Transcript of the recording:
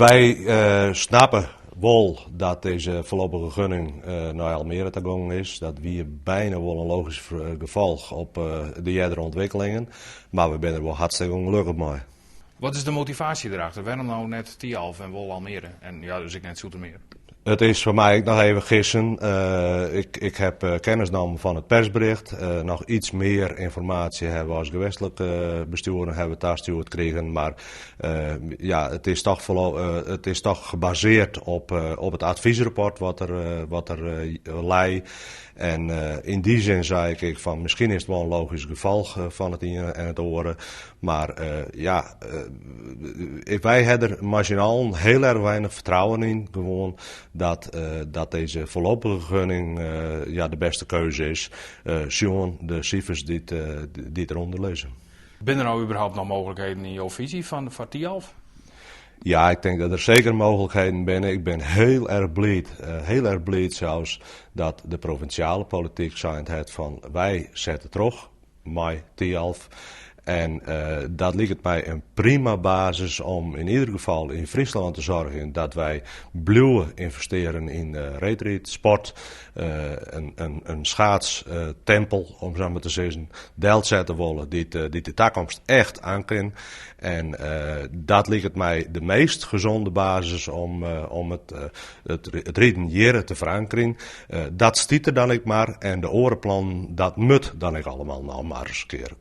Wy snappe wol dat dizze foarlopige gunning nei Almere ta gongen is. Dat wie byna wol in logysk gefolch op de eardere ûntwikkelingen, mar we binne der wol hartstikke ûngelokkich mei. Wat is de motivaasje derachter? Wêrom no net Thialf en wol Almere? En ja, dus ek net Zoetermeer? It is foar my ek noch even gissen. Ik heb kennis nommen fan it persbericht. Noch iets mear ynformaasje hawwe we as gewestlik bestjoer hawwe we tastjoerd krigen. Mar ja, it is toch gebaseerd op it advysrapport wat der lei. En yn dy sin sei ik ek fan miskien is it wol in logysk gefolch fan it iene en it oare. Mar ja, wy ha der mei syn allen hiel erch weinich fertrouwen yn, gewoan dat dizze foarlopige gunning ja, de bêste keuze is, sjoen de sifers dy't derûnder lizze. Binne der no überhaupt noch mooglikheden yn jo fisy foar Thialf? Ja, ik tink dat der seker mooglikheden binne. Ik bin hiel erch bliid, hiel erch bliid sels, dat de provinsjale polityk sein hat fan wy sette troch mei Thialf. En dat liket my in prima basis om yn ieder gefal yn Fryslân te soargjen dat wy bliuwe ynvestearjen yn reedryd, sport, in schaatstempel, om sa mar te sizzen, delsette wolle dy't de takomst echt oankin. En dat liket my de meast gezonde basis om it riden hjir te ferankerjen. Dat stiet der dan ek mar en de oare plannen, dat moat dan ek allegear noch mar ris in kear.